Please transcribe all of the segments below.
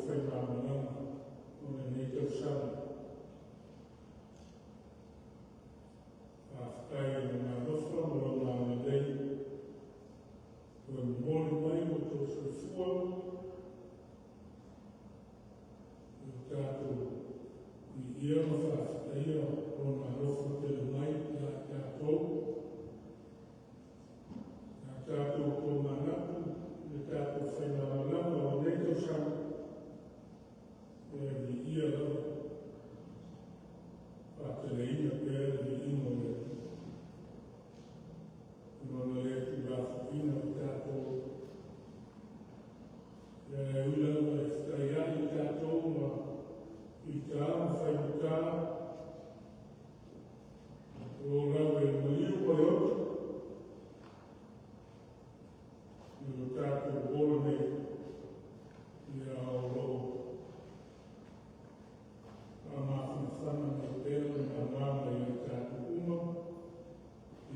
faigamalaga o lenei tausaga. Faafetai i Lona alofa ma Lona agalelei ua momoli mai lo outou soifua ua tatou viia ma faafetaia Lona alofa tele mai ia i tatou. A tatou tomanatu i le tatou faigamalaga o lenei tausaga, ia viia lava, faateleina pea le viiga o le Atua i Lona le tuulafoaiina o tatou. Ia e ui lava e fetaiai i tatou ma fita ma faigata, o lo o lava i le maliu ma le oti i lo tatou ola nei, ia o lo o faamafanafana mai pea Lona agaga ia i tatou uma,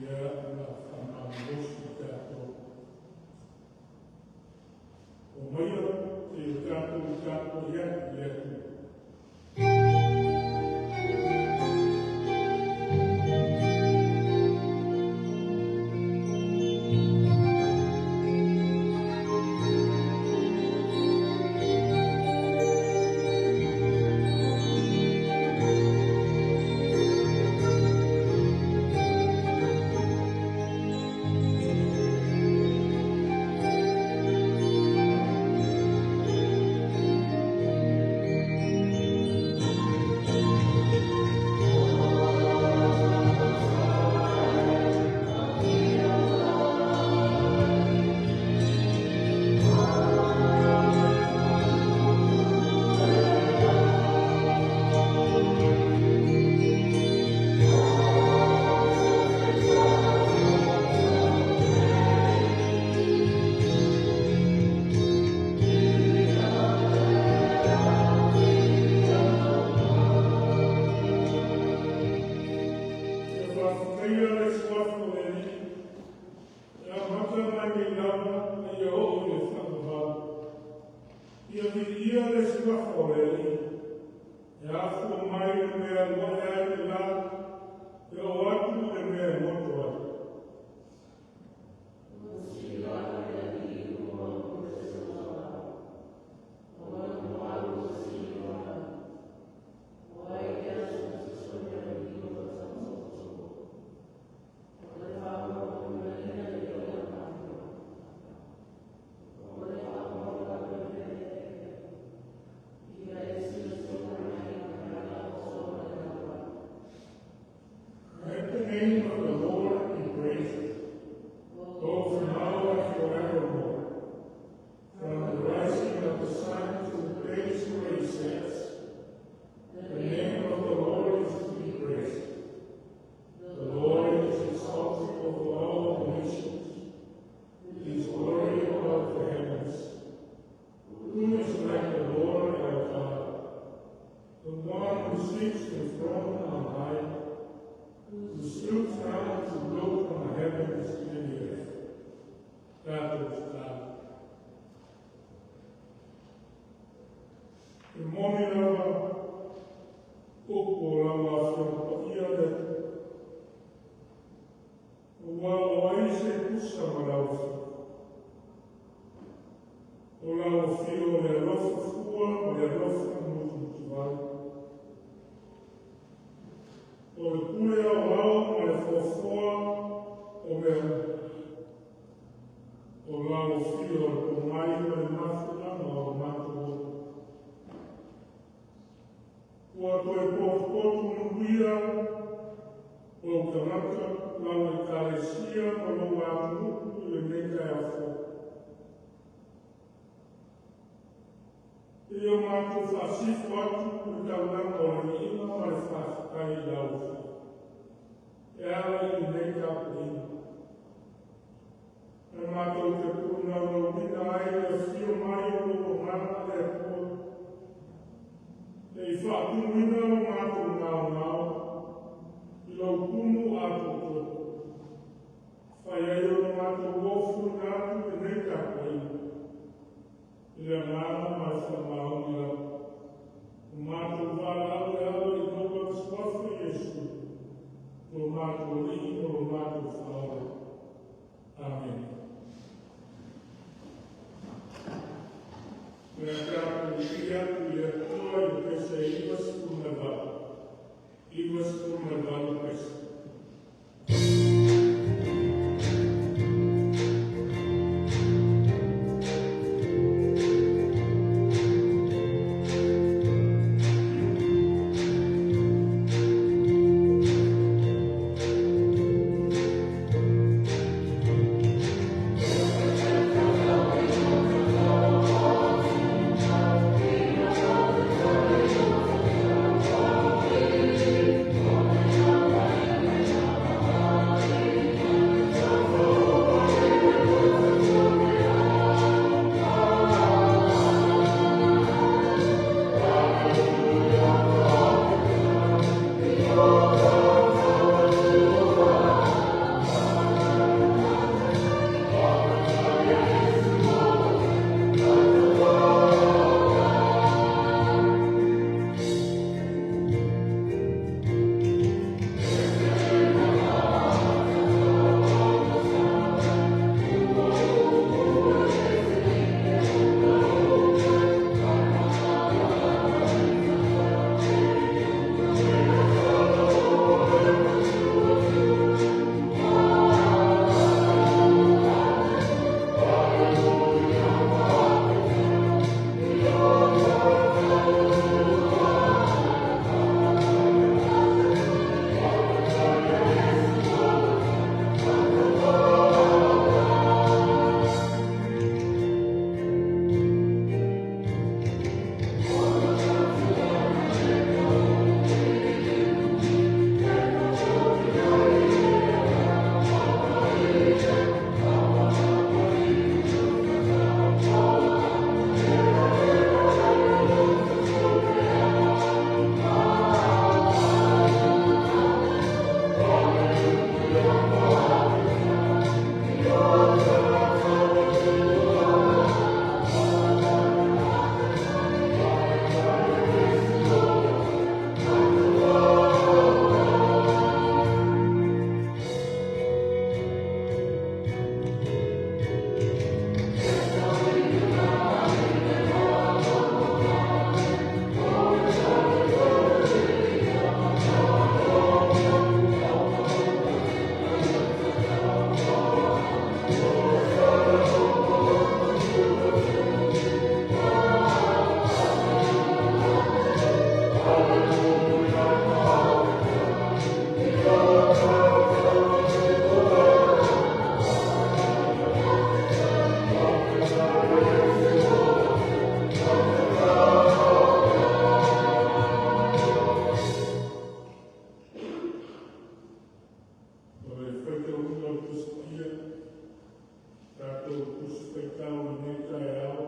ia ma faamalolosi i tatou. Omaia se i o tatou tapuai atu i le Atua. Ia faafetaia le suafa o le Alii, e amata mai nei lava seia oo i le faavavau. Ia viia le suafa o le Alii, e afua mai le mea e alu ae ai le la, e oo atu i le mea e goto ai. Let the name of the Lord be praised, both now and forevermore. From the rising of the sun to the place where it sets, the name of the Lord is to be praised. The Lord is exalted over all the nations, His glory above the heavens. Who is like the Lord our God, the one who sits enthroned on high, who stoops down to look on the heavens and the earth? That was that. E moni lava upu o lau Afioga Paia le Atua. Ua o ai se tusa ma lau Afioga. O lau afio o le alofa fua ma le alofa mutumutuvai. O le pule aoao ma le foafoa o mea uma. O lau afio o le pomai ma le mafuaaga o le matou ola. Ua toe potopoto manuia ou tagata, lau Ekalesia ma lou atunuu i lenei taeao fou. E o matou faasifo atu le taulaga o le viiga ma le faafetai i lau Afioga e ala i lenei tapuaiga. E matou te tuunaunauina ai le afio mai o lou Agaga le Atua, e i faatumuina lo matou gaogao i lou tumu atoatoa. Fai ai o le matou ofuina atu lenei tapuaiga i le agaga ma le faamaoni. 98 pesa. O le faitauina o le Tusi Paia, tatou Tusi Faitau i lenei taeao,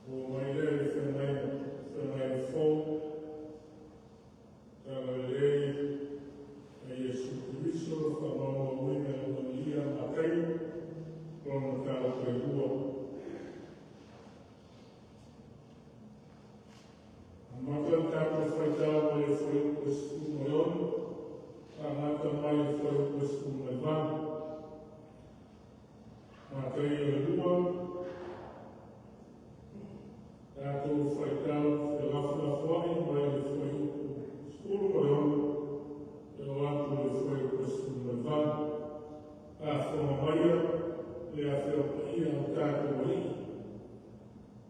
ua mai lea i le Feagaiga Fou, Talalelei a Iesu Keriso na faamaumauina e le Ulualii Mataio, lona mataupu e 2. Amata le tatou faitau mai le fuaiupu 16 faagata mai le fuaiupu 18. Mataio 2, tatou faitau felafolafoai mai le fuaiupu 16 e oo atu i le fuaiupu 18. Faafofoga maia le Afe o Paia o tatou Alii.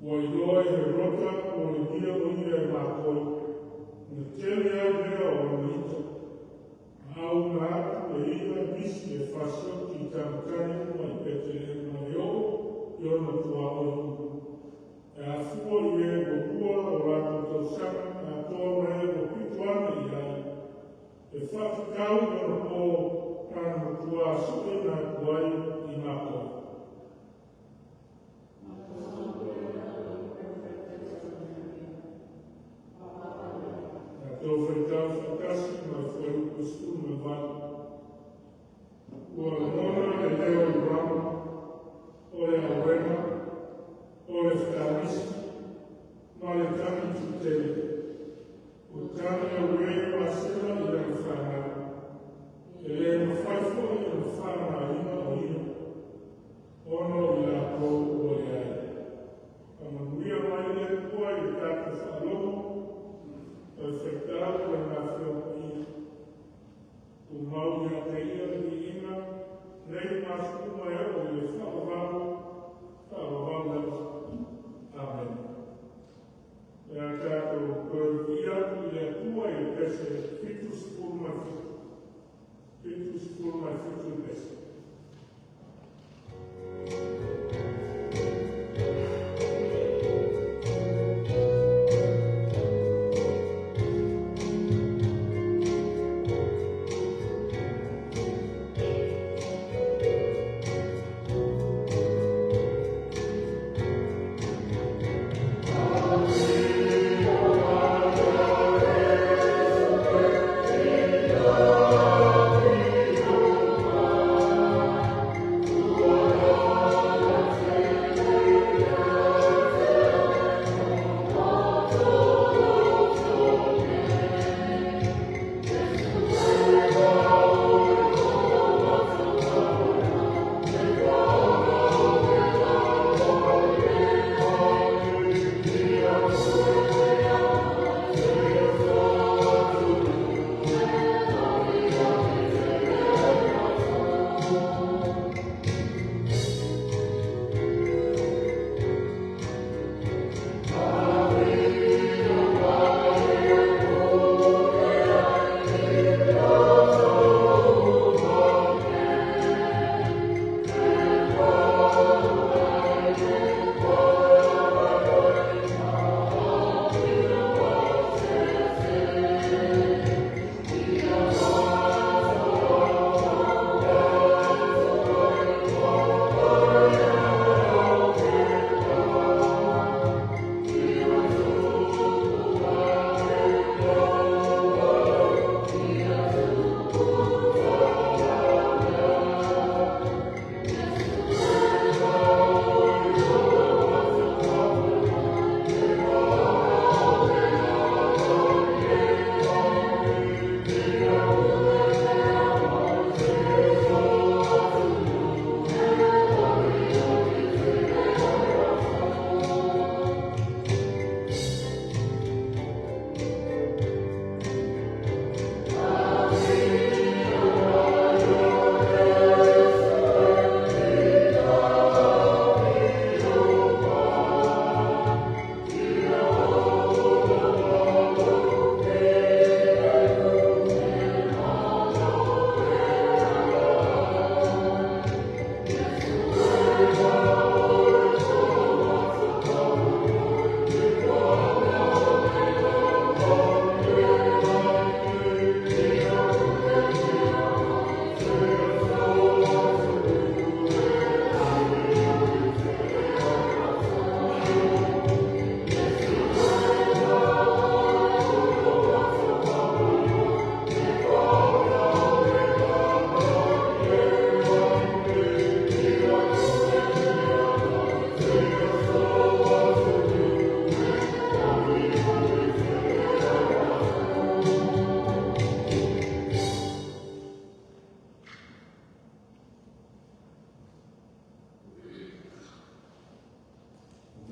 Ua iloa e Herota ua ligia o ia e makoi, ona tele ai lea o ona ita, ma auina atu e ia nisi e fasioti i tane uma i Petelehema ma le oo i ona tuaoi uma, e afua i e ua 2 o latou tausaga atoa ma e ua pito ane i ai, e faatatau i onapo na matuā sueina atu ai i makoi. Tatou faitau faatasi ma le fuaiupu 18. Ua lagona le leo i Rama, o le auega, o le fetalisi, ma le tagi tutele. Ua tagi auē Rasela i lana fanau. E le mafai foi ona faaaogaina o ia, ona o i latou ua leai. Faamanuia mai le Atua i le tatou faalogo. O le faitau o le Afioga Paia, tumau ia te Ia le viiga nei ma aso uma e oo i le faavavau, faavavau lava. Amene. O le a tatou toe viia atu i le Atua i le pese 77, 77 le pese.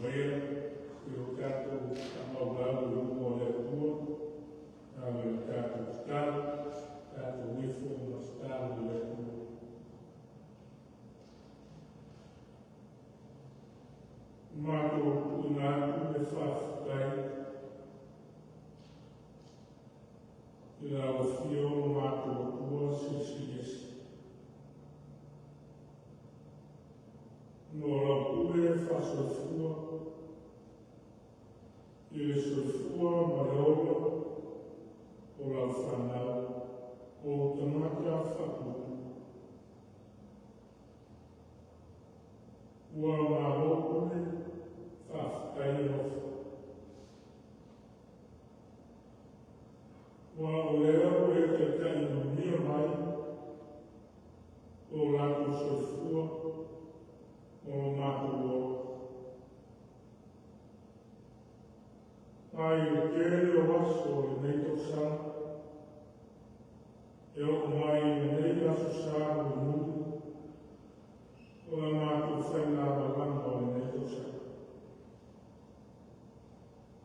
Maia i o tatou faamaulau i luma o le Atua, e ala i le tatou tatalo, tatou ifo ma tatalo i le Atua. Ua matou tuuina atu le faafetai i lau Afio lo matou Atua Silisili Ese, ona o lau pule faasoifua i le soifua ma le ola o lau fanau, o ou tagata faatuatua. Ua malo pule, faafetai alofa. Aua o lea ua e taitai manuia mai lo latou soifua ma lo matou ola. Mai le tele o aso o lenei tausaga, e oo mai i lenei Aso Sa mulimuli o la matou faigamalaga o lenei tausaga.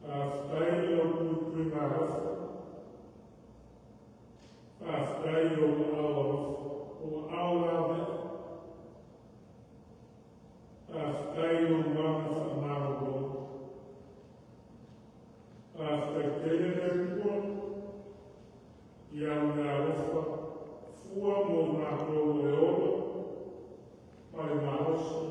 Faafetai i lau puipuiga alofa. Faafetai i ou aao alofa, ou aao laveai. Faafetai i lou agaga faamalolo. Faafetai tele le Atua i au meaalofa fua mo i matou o le ola ma le malosi,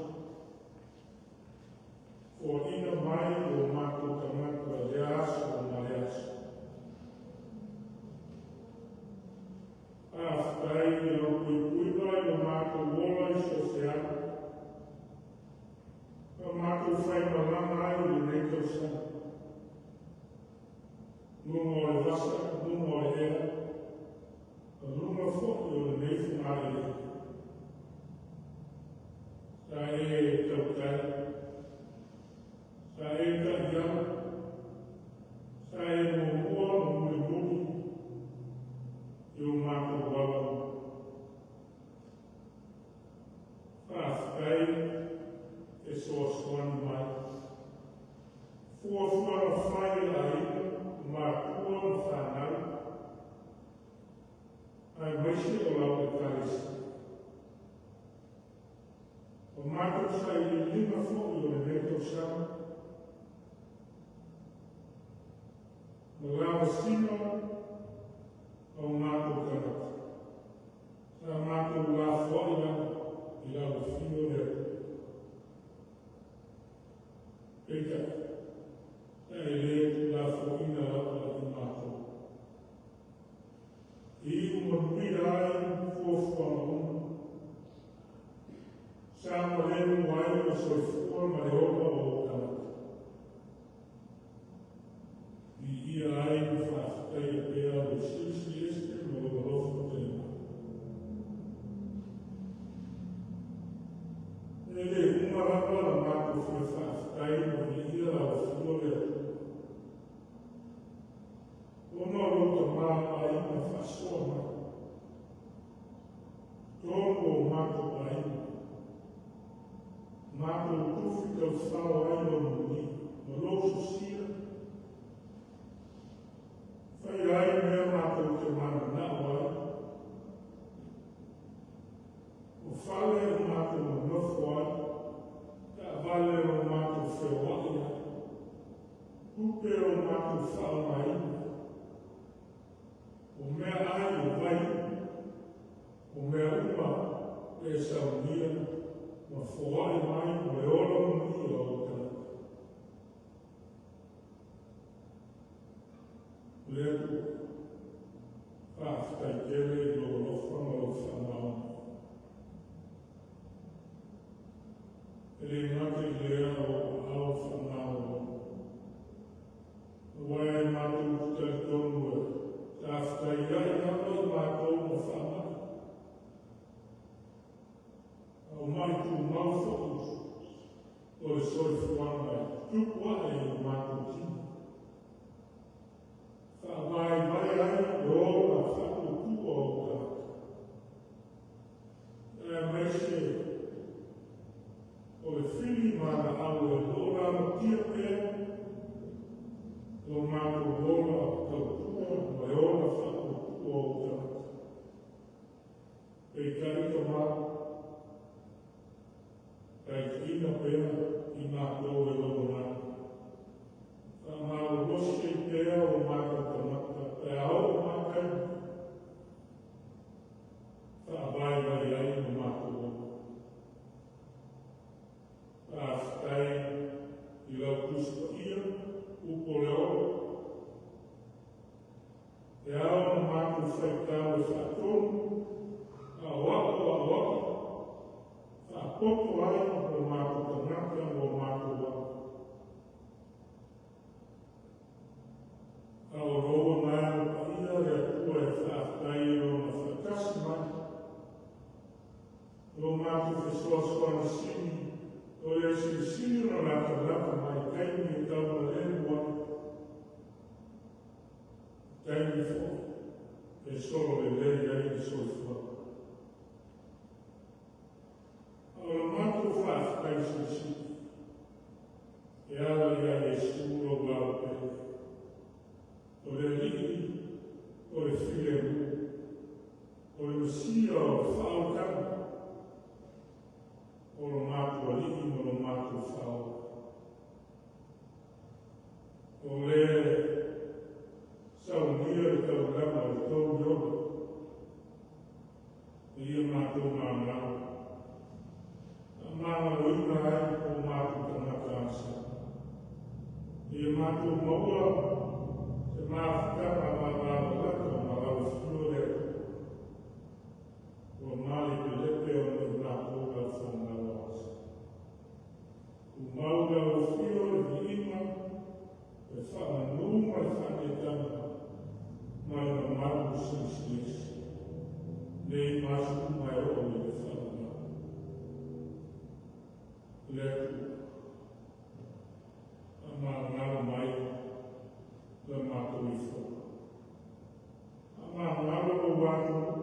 foaina mai i o matou tagata i lea aso ma lea aso. Faafetai i lau puipuiga i lo matou ola i so o se ala, ma matou faimalaga ai i lenei tausaga, luga o le vasa, luga o le ea, ma luga foi o lenei fogaeleele. Sa e tautai, sa e taiala, sa e muamua ma mulimuli i o matou ala uma. Faafetai fesoasoani mai. Fuafuaga fai a aiga, o matua ma fanau, aemaise o lau Ekalesia. O matou sailiiliga foi o lenei tausaga, ma lavasiga o matou tagata, sa matou lafoai lava i lau afio le Atua. Peitai, sa e le tuulafoaiina lava i matou. E iu manuia ai fuafuaga uma, saogalemu ai le soifua ma le ola o ou tagata. Viia ai ma faafetaia pea lou silisili ese ma lou alofa telemai. E le uma lava la matou fia faafetai ma viia lau afio le Atua, ona o lou tamaoaiga faasoa mai, totonu o matou aiga, matou tufi taufao ai lou muli ma lou sosia, faia ai mea matou te mananao ai, o fale o matou nonofo ai, taavale o matou feoai ai, tupe o matou faaaogaina, o meaai o vai, o mea uma e saunia ma foai mai mo le ola manuia o ou tagata. Le Atua, faafetai tele i lou alofa ma lou faamaoni. E le gata i lea o aao faamalolo, aua e matou te talitonu e sa fetaiai lava i matou ma faamai, a o mai tumau foi o le soifuaga e tutupu ae i o matou tino. Faavaevae ai le ola faatuatua o ou tagata. Aemaise o le fili ma laau e o lo o lamatia pea lo matou ola tautua ma le ola faatuatua o ou tagata. Peitai tama, taitaina pea i matou e lou agaga. Faamalolosi ai pea o matou tagata pe a oo mai taimi, faavaevae ai ma matou ola. Faafetai i lau Tusi Paia, upu o le ola, e ao ona matou faitau e faatonu, aoao aoai, faapoto ai o matou tagata ma o matou ala. A o lou agaga paia le Atua e faafetai i lona faatasi mai, lo matou fesoasoani sili o le silisili ona latalata mai i taimi e taumalelu ai, taimi foi e solo lelei ai le soifuaga. A o le matou faafetai silisili, O le saunia le taulaga o le tou ola, e ia matou magalo, faamagaloina ai o matou tagata asali. Ia matou maua se mafutaga mavalalata ma lau afio le Atua, ua malepelepe ona i matou lau fanau asa. Tumau lau afio le viiga, le faamanu ma le faaneetaga ma le mamalu silisiliese, nei ma aso uma e oo i le faavavau. Le Atua, faamagalo mai la matou ifoga. Faamagalo lou atunuu,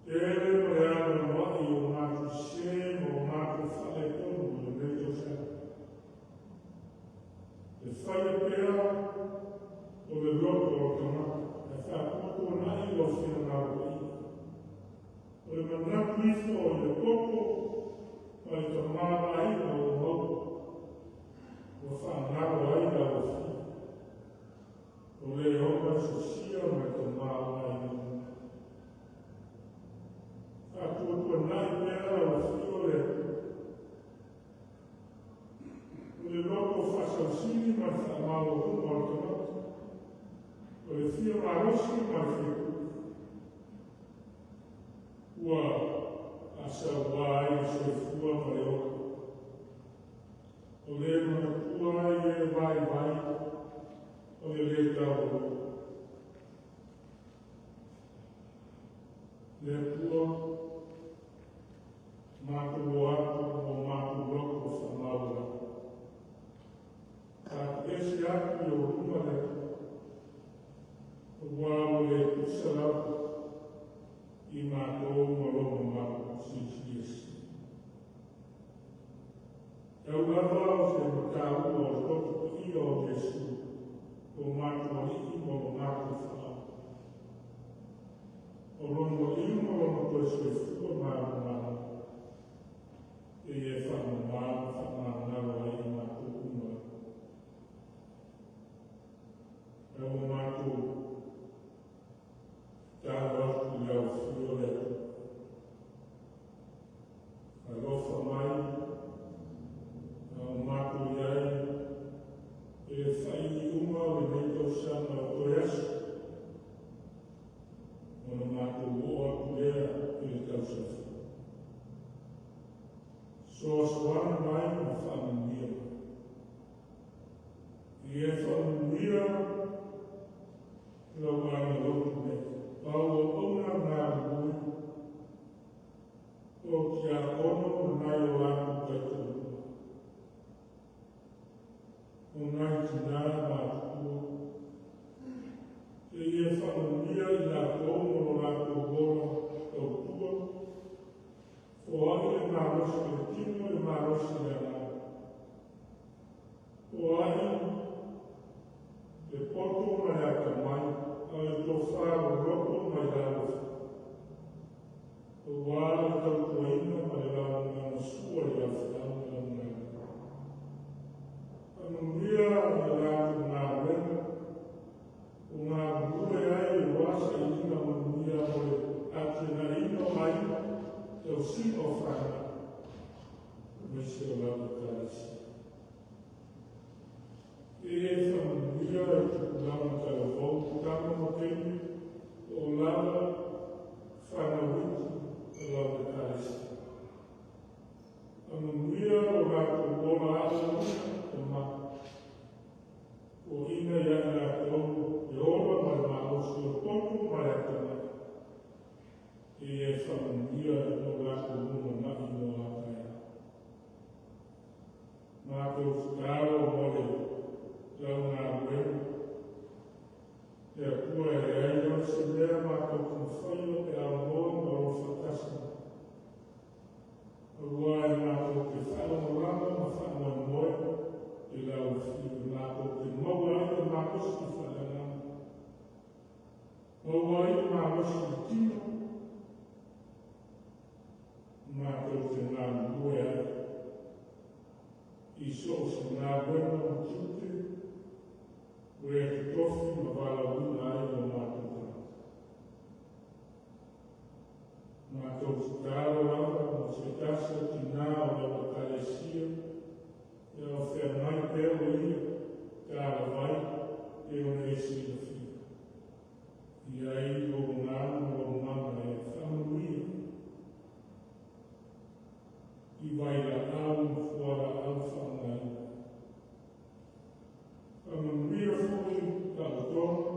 tele ma le anoanoai o matou sese ma o matou faaletonu i lenei tausaga. E faia pea o le loto o le tagata, e faatuatuanai lou finagalo paia. O le manatu ifo i le poto ma le tamaoaiga ua maua, ua faagalo ai lau afio. O le ona sosia ma le tamaoaiga uma. Faatuatuanai pea lau afio le Atua. O le loto faasausili ma le faamaualuga o le tagata. O le fia malosi ma le fia pule. Ua faasaua ai le soifua ma le ola. O le manatua ai e vaivai o le lē taualoa. Le Atua, matou o atu ma o matou loto faamaualalo. Taatuese atu i ou luma le Atua, aua ua le tusa lava i matou ma lou mamalu silisiliese. Tau lava o se mataua o le toto paia o Iesu, o matou Alii ma lo matou Faaola. O lona maliu ma lona toe soifua manumalo, e ia faamama ma faamagalo ai i matou uma. E ua matou tatalo atu i lau afio le Atua. Alofa mai, a o matou i ai, i le faaiuiuga o lenei tausaga o toe aso, ona matou oo atu lea i le tausaga fou. Soasoana mai ma faamanuia mai. Ia faamanuia lau aiga lotu nei, pau auauna galulue, o tiakono ma nai o latou taitoalua, o nai tinā matutua, e ia faamanuia i latou ma lo latou ola tautua, foai le malosi o le tino, le malosi o le agaga, foai le poto ma le atamai, a o le tofa loloto mai lau afio. Aua le tautuaina ma le lagolagosua i lau feau ma lau galuega. Faamanuia i latou galuega, o galulue ai aua sailiga manuia mo le atinaeina o aiga, tausiga o fanau, aemaise o lau Ekalesia. E faamanuia i tupulaga talavou, tama ma teine, o lava fanau iti o lau Ekalesia. Faamanuia o latou ola aoaoina ma foaiina ia i latou le ola ma le malosi o le poto ma le atamai. E ia faamanuia lo latou lumanai mo a taeao. Matou tatalo mo le lau galuega. Le Atua e leai lava se mea matou te mafai so o se galuega ma tiute ua e totofi ma valaauina ai o matou tagata. Matou tatalo lava mo se tasi o tinā o lau Ekalesia ia o feagai pea o ia talavai e ona e silafia. I ai lou agaga ma lou mana e faamanuia i vailaau ma fualaau faaaogaina. Faamanuia foi taotoga,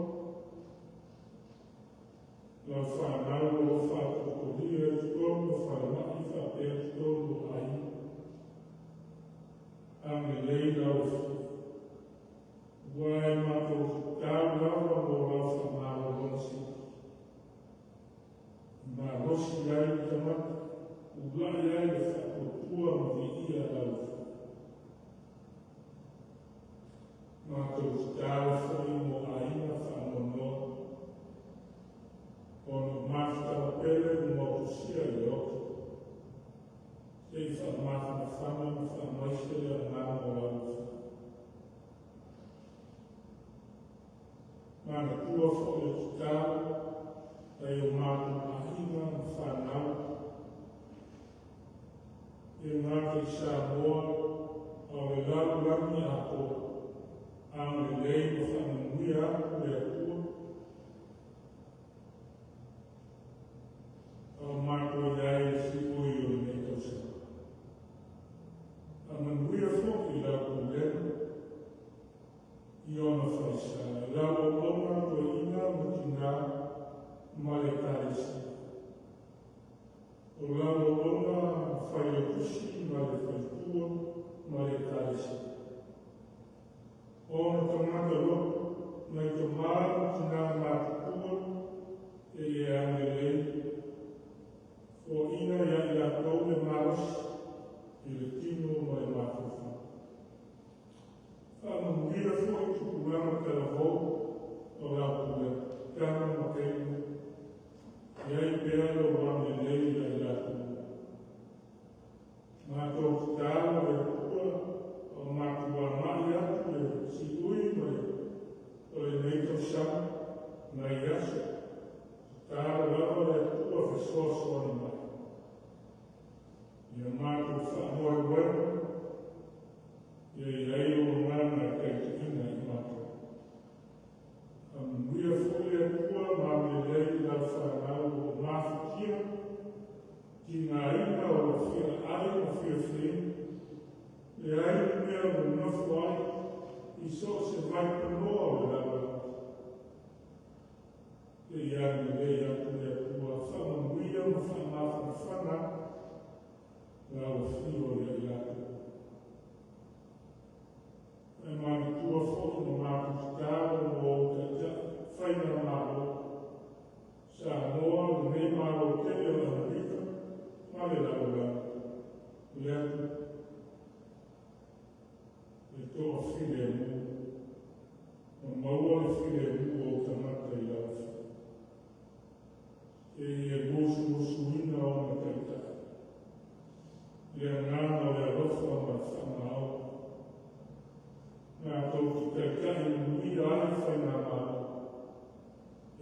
lau fanau o lo o faatopetolia i totonu o falemai faapea totonu o aiga. Agalelei lau Afioga, ua e matou tatalo lava mo lau faamalologa sili. E malosi ai le tagata, ula'i ai le faatuatua ma viia lau Afioga. Matou tatalo foi mo aiga faanoanoa ona o mafutaga pele ua motusia i le loto, se i faamafanafana ma faamaise le agaga o lau Afioga. Manatua foi le tatalo nai o matou aiga ma fanau, e le gata i Samoa a o le lalolagi atoa. Agalelei ma faamanuia atu le Atua a o matou i ai i le siui o lenei tausaga. Faamanuia foi i lau pulega i ona falesa, i lau auauna toeaiina ma tinā ma le Ekalesia. O lau auauna failautusi ma le faletua ma le Ekalesia. O ona tagata loto, nai tamā ma tinā matutua, e ia agalelei, foaiina ia i latou le malosi i le tino ma le mafaufau. Faamanuia foi tupulaga talavou o lau pulega, tama ma teine, i ai pea lou agalelei ia i latou. Matou tatalo le Atua o matou agai atu le siui ma le o lenei tausaga nai aso, tatalo lava le Atua fesoasoani mai. Ia matou faamoemoega, ia i ai lou agaga e taitaiina i matou. Faamanuia foi le Atua ma agalelei i lau fanau o mafatia, tigaina o lo o fia ai ma fia feinu, leai ni mea o nonofo ai i so o se vaipanoa o le lalolagi. E ia agalelei atu le Atua, faamanuia ma faamafanafana lau afio ia i latou. E manatua foi ma matou tatalo mo ou taitai faigamalo, Samoa, lenei Malo tele o Amerika ma le lalolagi, le atu le toafilemu, ma maua le filemu o tagata i lau Afioga. E ia musumusuina ona taitai, le agaga o le alofa ma le faamaoni, latou te taitai manuia ai faigamalo.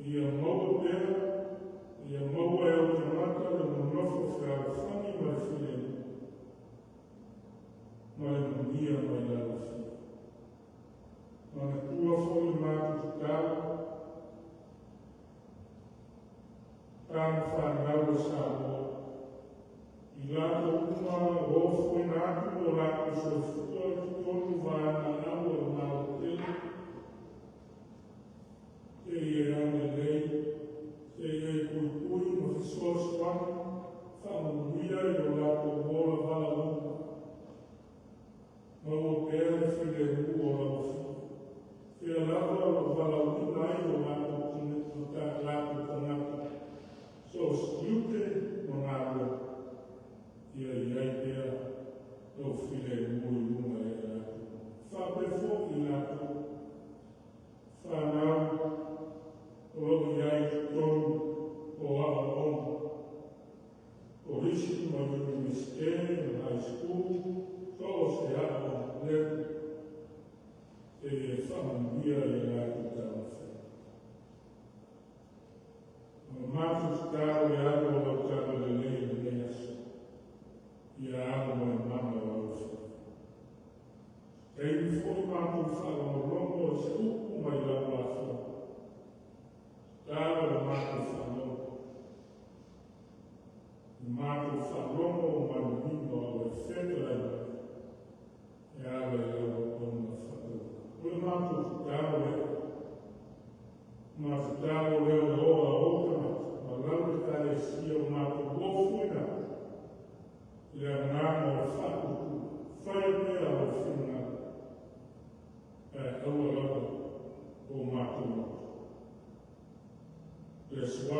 Ia maua pea, ia maua e ou tagata le nonofo fealofani ma le filemu, ma le manuia mai lau Afioga. Manatua foi le matou tatalo, tama fanau a Samoa, i latou uma ua ofoina atu lo latou soifua i totonu o vaega au o le Malo tele, se i e agalelei, se i e puipui ma fesoasoani, faamanuia i lo latou ola valaauina. Maua pea le filemu o lau Afioga. Fea lava o lo o valaauina ai o latou latou tagata, so o se tiute ma galuega, ia i ai pea lou filemu i luga. Ia faamanuia i a latou taumafaiga. O le matou tatalo e alo o lau talalelei i lenei aso, ia alo mai mana o lau Afioga. Taimi foi matou faalogologo i se upu mai lau lafoga, tatalo le matou faalogo, le matou faalogo ma le manino a o e fetalai mai e ala i lau auauna faatauvaa. O le matou tatalo lea, ma tatalo lea o le ola o ou tagata ma lau Ekalesia ua matou ofuina atu i le agaga o le faatuatua, faia pea lou finagalo, ae aua lava o matou loto. Le asuafa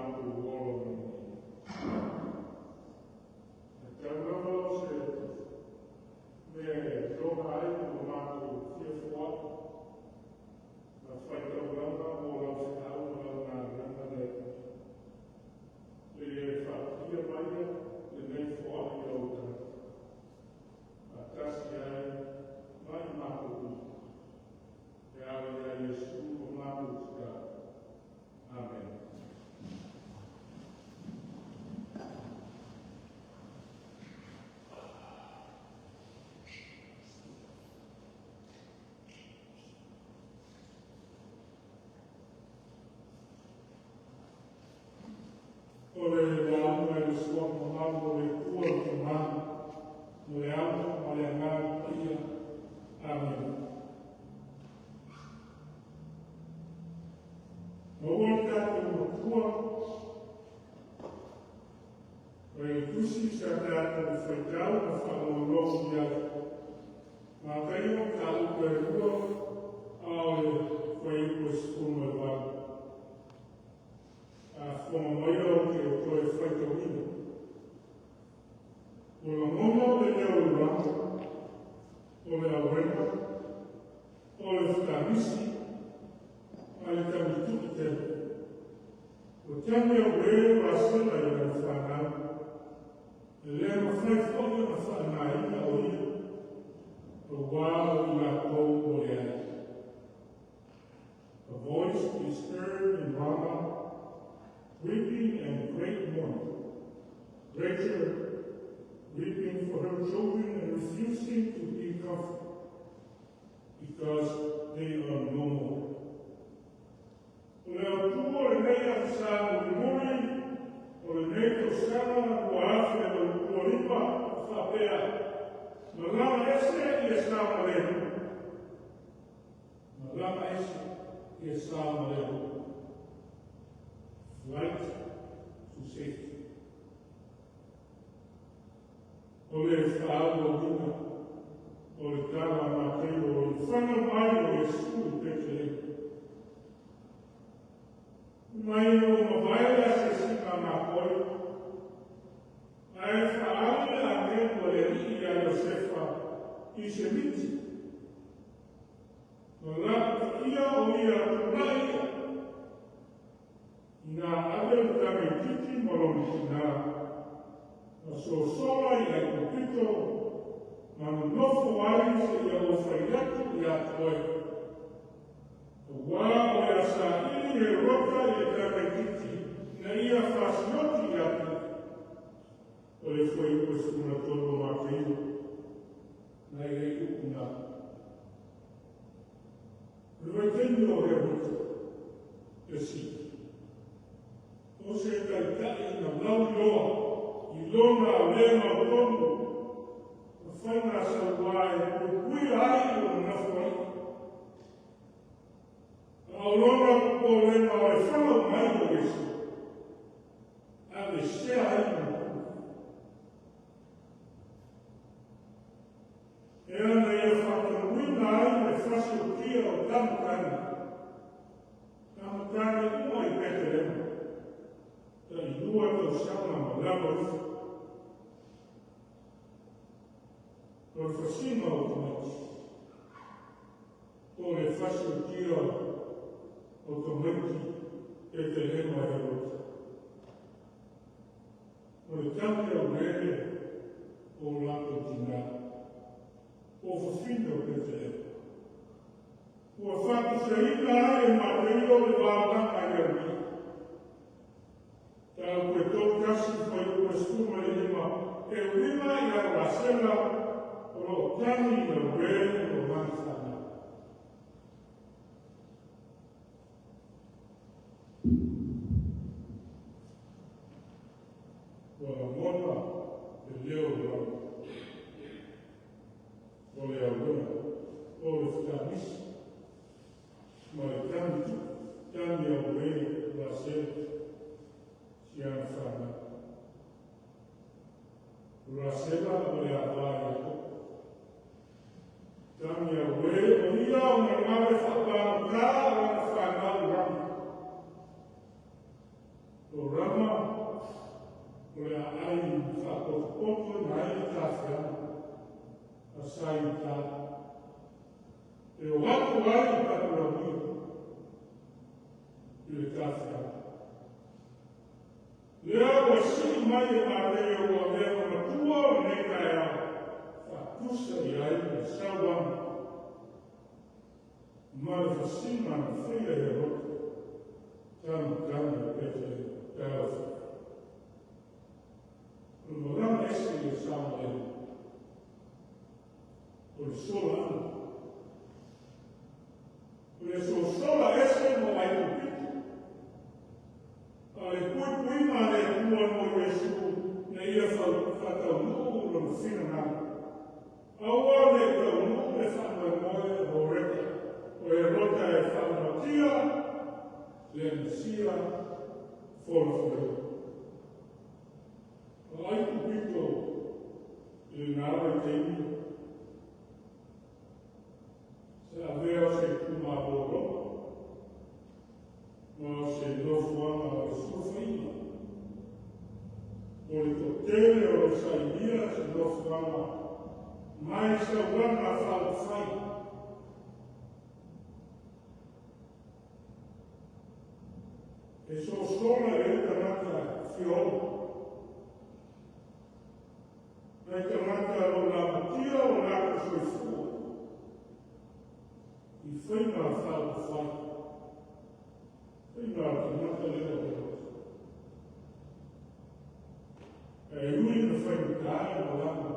matou ola manuia. Ae tau lava o se mea e iloga ai lo matou fiafoai ma faitaulaga mo lau feau ma lau galuega le Atua. Le e faapaia maia lenei foai i ou tagata, faatasi ai ma i matou uma. E ala ia Iesu o matou tatalo. Amen. O le lauga i le suafa mamalu o le Atua le Tama, ma le Alo ma le Agaga Paia. Amene. Maua le tatou Matua, o le tusi sa tatou faitau ma faalogologo i ai. Mataio mataupu e 2, a o le fuaiupu e 18. A fofoga maia ou te toe faitauina. Ua lagona le leo o Rama, o le auena, o le fetalisi, ma le tagitu'i tele. Ua tagi auē Rasela i lana fanau, e le mafai foi ona faanāina o ia, auā o i latou ua leai. A voice is heard in Ramah, weeping and great mourning. Rachel weeping for her children and refusing to be comforted, because they are no more. O le autu o lenei Aso Sa mulimuli o lenei tausaga 2025 faapea, malaga ese ia saogalemu. Malaga ese ia saogalemu. Flight to safety. O le faaauauina o le tala a Mataio o le fanau mai o Iesu i Petelema. Mai ua mavae le asiasiga a mapoi, ae faaali le agelu a le Alii ia Iosefa i se miti. Ma lapataia o ia tulai ia, ina ave le tamaititi ma lona tinā, ma sosola i Aikupito, ma nonofo ai seia ou fai atu ia te oe. Auā o le a saili Herota i le tamaititi na ia fasioti ia te ia. O le fuaiupu e 13 o Mataio, na i ai upu na. O le vaitaimi o Herota, le sili. O se taitai na lauiloa i lona le mautonu ma faiga sauā e puipuia ai lona nofoaiga. A o lona popolega o le fanau mai o Iesu, aveesea ai ona pule. E ana ia faatonuina ai le fasiotia o tama tane uma i Petelema, tai 2 tausaga ma lalo ifo. O le fasiga o tamaiti, o le fasiotia o tamaiti Petelema e Herota. O le tagi auē o latou tinā, o fafine o Petelema. Ua faatusaina ai e Mataio le vaogaga i aualii. Mataupu e 31, fuaiupu e 15, e uiga ia Rasela o lo o tagi auē i lona fanau. Ua lagona le leo o Rama, o le auena, o le fetalisi, ma le tagi tagi auē Rasela si ana fanau. O Rasela o le avā Iakopo. Tagi auē O Rama, o le aai faapotopoto na ai le tafiaga a sa i uta. E o atu ai i Papulauia i le tafiaga. Lea ua sii mai e Maria ua avea ma matua o lenei taeao, faatusa i ai le sauaga ma le fasiga na faia e Herota, tamatagi o Petelema. Talofa. O le malaga ese i le saogalemu, o le sola ana. O le sosola ese mo Aikupito. A o le puipuiga a le Atua mo Iesu na ia faataunuu lona finagalo. Aua ne i taunuu le faamoemoe o Herota, o Herota e faaumatia le Mesia folafolaina. O Aikupito i lena vaitaimi sa avea o se itumalo Roma ma o se nofoaga o le sulufaiga. O le toatele o lo o sailia se nofoaga mai sauaga faaupufai. E sosola i ai tagata fia ola. Nai tagata o lo o lamatia o latou soifua i faiga faaupufai. Faiga a le tagata lea o Herota. E ui na faigata le malaga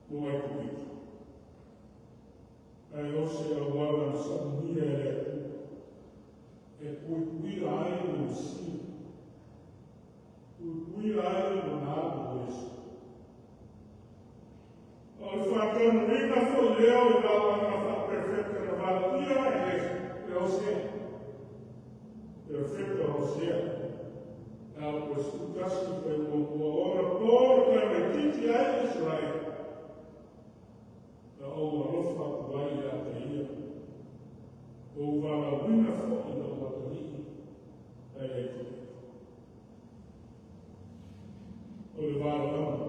mo Aikupito. Ae o se auala na samia e le Atua e puipuia ai le Mesia, puipuia ai lona alo o Iesu. O le faataunuuina foi lea o le valaauina faaperofeta na valaaulia e le Hosea. Perofeta Hosea. A o 11 pe muamua ona po le tamaitiiti ai Israele. Na ou alofa atu ai ia te ia. Ou valaauina foi lou atalii ai Aikupito. O le valaauga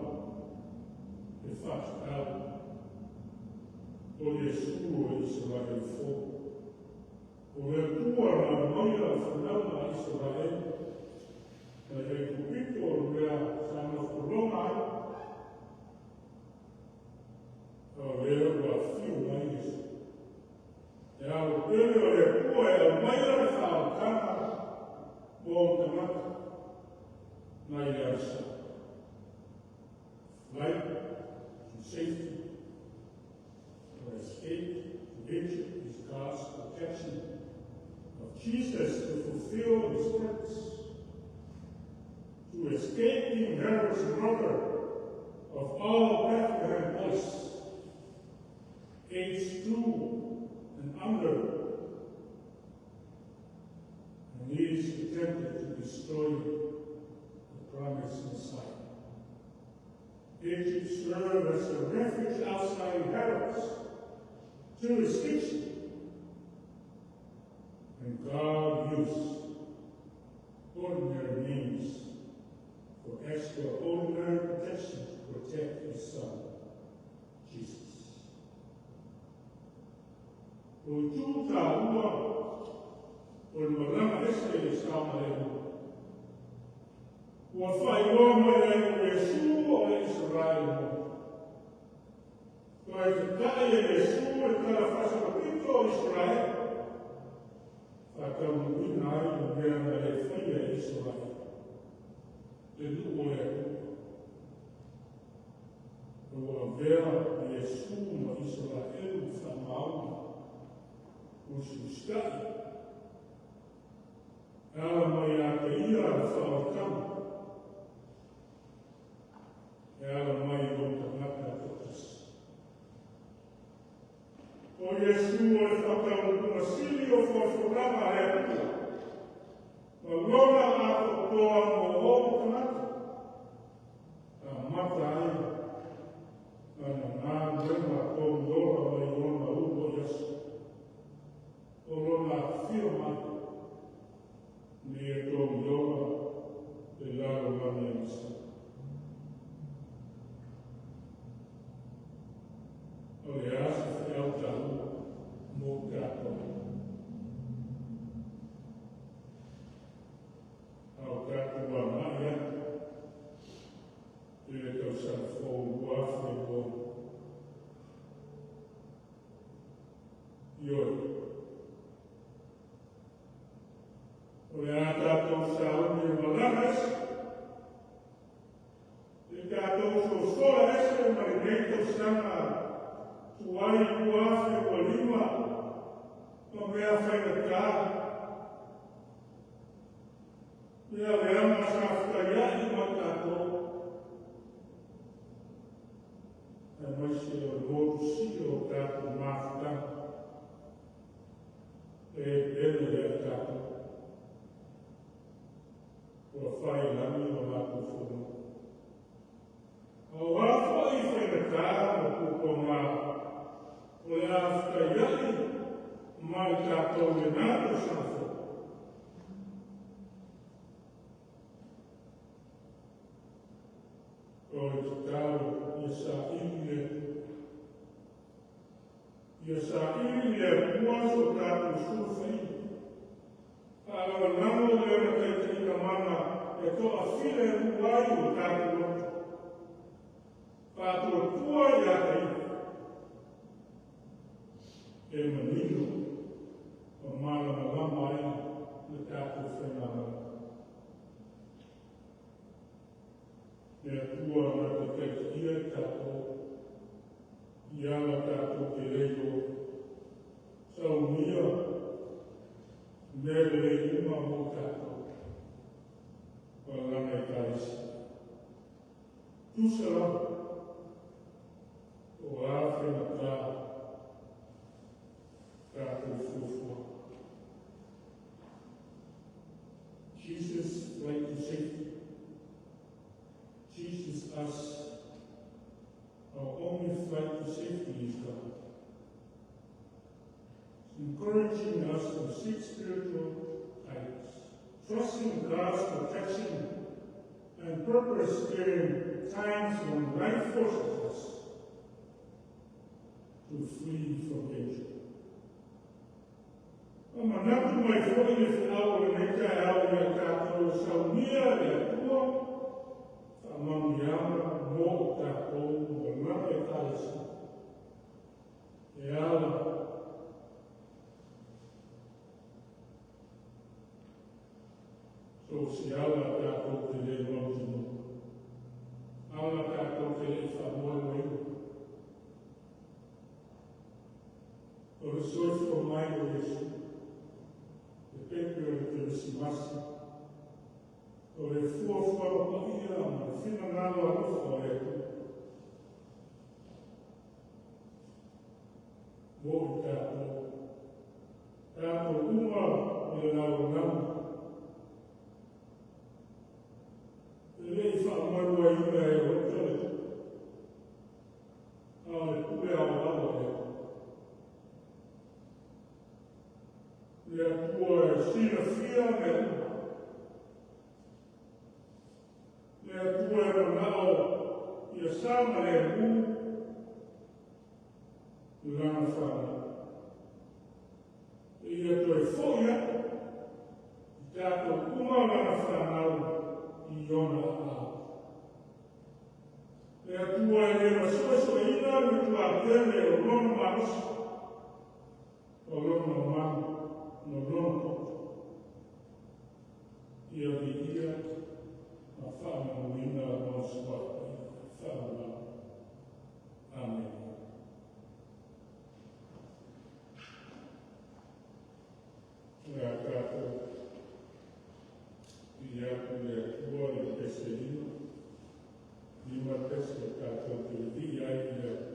e faatatau o Iesu o Isaraelu fou. O le Atua na aumaia le fanauga a Isaraelu mai Aikupito o le mea sa nofotologa ai. O lea ua afio mai Iesu. E alo pele o le Atua e aumaia le faaolataga mo tagata mai le agisa. Flight to safety or escape to Egypt is God's protection of Jesus to fulfill his purpose. To escape King Herod's murder of all Bethlehem boys, aged 2 and under, and he is attempted to destroy the promised Messiah. Egypt served as a refuge outside Herod's jurisdiction. And God used ordinary means for extraordinary protection to protect his son, Jesus. O itu tā ua o le malaga ese i le saogalemu. Ua faailoa mai ai o Iesu o le Israele mo. Ua e tatai e Iesu le tala faasolopito o Israele. Faataunuuina ai le mea na le faia e Israele. Le nuu o le Atua. Ua avea Iesu ma Israelu faamaoni usiusitai. E ala mai ia te ia le faaolataga. E ala mai i lona tagata toatasi. O Iesu o le faataunuuga sili o folafolaga a le Atua. Ma lona atoatoa mo ona tagata. Amata ai ana galuega togiola mai ona uluai aso. O lona afio mai. Ina ia togiola. masani. O le a se feau taua mo tatou. A o tatou agai atu i le tausaga fou 2026. Ioe, o le a tatou sauni e malaga ese, i tatou sosola ese ma lenei tausaga tuai 2025 ma mea faigata, mea leaga sa fetaiai ma tatou, aemaise o le motusia o tatou mafutaga e pele ia i tatou ua fai i lagi lo latou fonua. Aua foi faigata ma puapuaga o le a fetaiai ma i tatou i lena tausaga fou. O le tatalo ia saili le Atua. Ia saili le Atua so tatou sulufaiga. Faalagolago i Lona taitaiga mana e toafilemu ai o tatou loto. Faatuatua ia te Ia. E manino ma malamalama ai le tatou faigamalaga. Le Atua na te taitaia i tatou i ala tatou te le iloa. Saunia mea lelei uma mo tatou ma lana Ekalesia. Tusa lava o a faigata tatou fuafua. Jesus' flight to safety teaches us our only flight to safety is God. Encouraging us to seek spiritual guidance, trusting God's protection and purpose during times when life forces us to flee from danger. O manatu mai foi le feau o lenei taeao ia tatou saunia le Atua faamanuiaga mo o tatou ma lana Ekalesia. E ala so se ala tatou te le mautinoa. Ala tatou te le faamoemoeina. O le soifua mai o Iesu, le pepe o le Kerisimasi, o le fuafuaga paia ma le finagalo alofa o le Atua mo i tatou, tatou uma o le lalolagi, e le i faamoemoeina e loto le tupu, a o le pule aoao a le Atua. Le Atua e silafia mea uma. Le Atua e manao ia saogalemu lana fanau. Ia toe foi atu i tatou uma lana fanau i ona aao. Le Atua e le masoesoeina le matuatele o lona malosi, o lona mana, ma lona poto. Ia viia ma faamamaluina lona suafa faavavau. Amen. O le a tatou vili atu i le Atua i le pese 5, 5 pese tatou te vivii ai i le Atua.